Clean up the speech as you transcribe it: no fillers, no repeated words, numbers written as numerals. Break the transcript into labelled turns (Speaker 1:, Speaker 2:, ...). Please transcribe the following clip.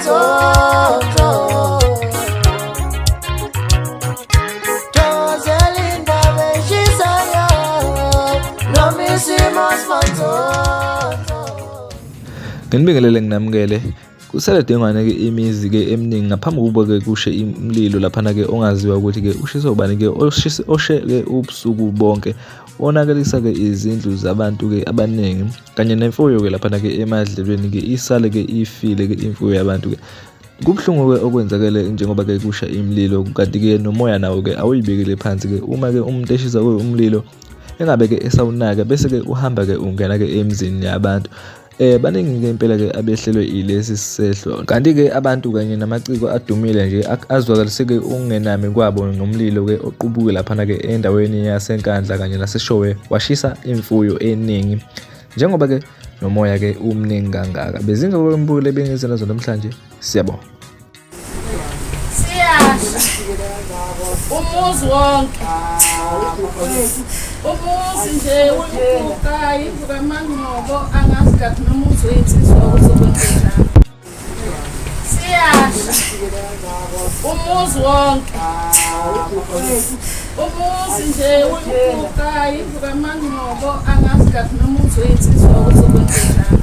Speaker 1: Manzonzo. Thokozela indaba eshisayo noma isimo simanzonzo.
Speaker 2: Nginibingelele nginamukele. Kusele dengwane-ke imizi-ke eminingi ngaphambi kokuba-ke kushe umlilo laphana-ke ongaziwa ukuthi-ke ushiswe ubani-ke oshe-ke ubusuku bonke onakalisa-ke izindlu zabantu-ke abaningi kanye nemfuyo-ke laphana-ke emadlelweni-ke isale-ke ifile-ke imfuyo yabantu-ke. Kubuhlungu-ke okwenzakele njengoba-ke kusha imililo kanti-ke nomoya nawo-ke awuyibekele phansi-ke uma-ke umuntu eshisa umlilo engabe-ke esawunaka bese-ke uhamba-ke ungena-ke emizini yabantu. Baningi-ke impela-ke abehlelwe ilesi sehlo kanti-ke abantu kanye namaciko adumile nje azwakalise-ke ukungenami kwabo ngomlilo-ke oqubuke laphana-ke endaweni yaseNkandla kanye naseShowe washisa imfuyo eningi njengoba-ke nomoya-ke umningi kangaka. Bezingekho mbukeli ebengize nazo namhlanje, siyabonga.
Speaker 3: Siyasha umuzi wonke, umuzi nje uyuphuka indlu kaMangcobo, angazi kathi nomuzi weyinsizwa uzokwenzenjani. Siyasha umuzi wonke, umuzi nje uyuphuka indlu kaMangcobo, angazi kathi nomuzi weyinsizwa uzokwenzenjani.